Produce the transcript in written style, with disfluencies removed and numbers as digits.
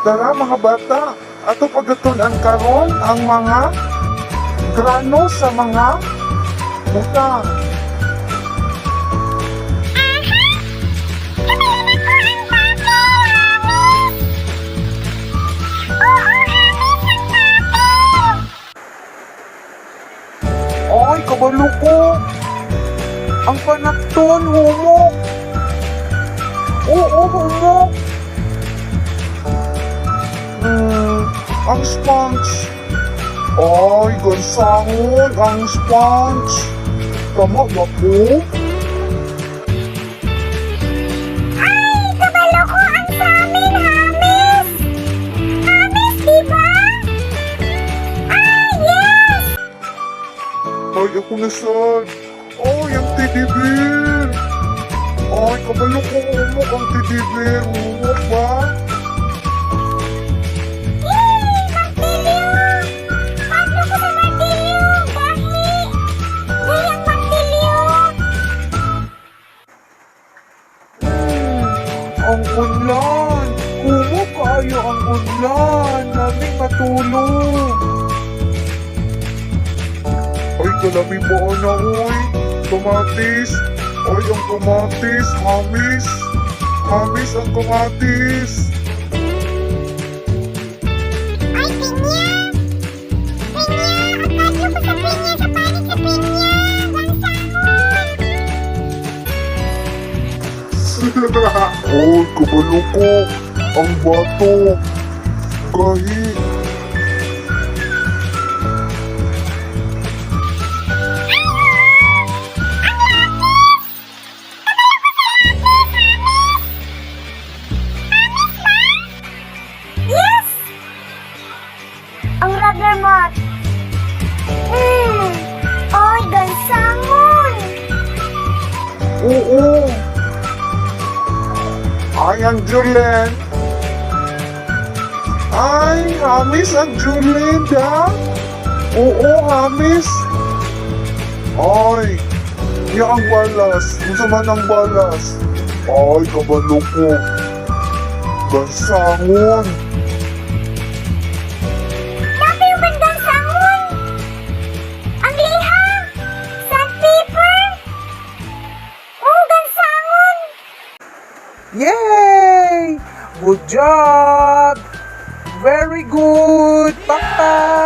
Tara, mga bata, ato pagtun-an karon ang mga grano sa mga butang. Aha! Kabalo na ko ang papel, Hamis! Oo, Hamis ang papel! Ay, kabalo ko. Ang panakton, humok. Oo, humok. Ang sponge. Ay, gansangon ang sponge. Tama ba po? Ay, kabalo ko ang samin, Hamis! Hamis, di ba? Ay, yes! Ay, ako na sad. Ay, ang teddy bear. Ay, kabalo ko humok ang teddy bear. Humok ba? Yay! Martilyo! Paano ko sa martilyo? Gahi! Gahi ang martilyo! Ang unlan. Humok kaayo ang unlan. Naming matulog. Ay, kalami ba na, oy? Kamatis. Ay, ang kamatis. Hamis. Hamis ang kamatis. Ay, pinya! Pinya! Ang kadyo ko sa pinya! Sa panit sa pinya! Gansangon! Ay, kabalo ko. Ang bato. Gahi. Ay, ah! Ang lapis! Kabalo ko sa lapis, Hamis! Hamis ba? Yes! Ang rubber mat. Ay, gansangon! Oo. Ay, ang Julen. Ay, hamis ang Julen, da? Oo, hamis. Ay, niya ang balas. Unsa man ang balas? Ay, kabalo ko. Gansangon. Dapat yung gansangon! Ang liha! Sandpaper! Oh, gansangon! Yay! Good job! Very good! Pakpak!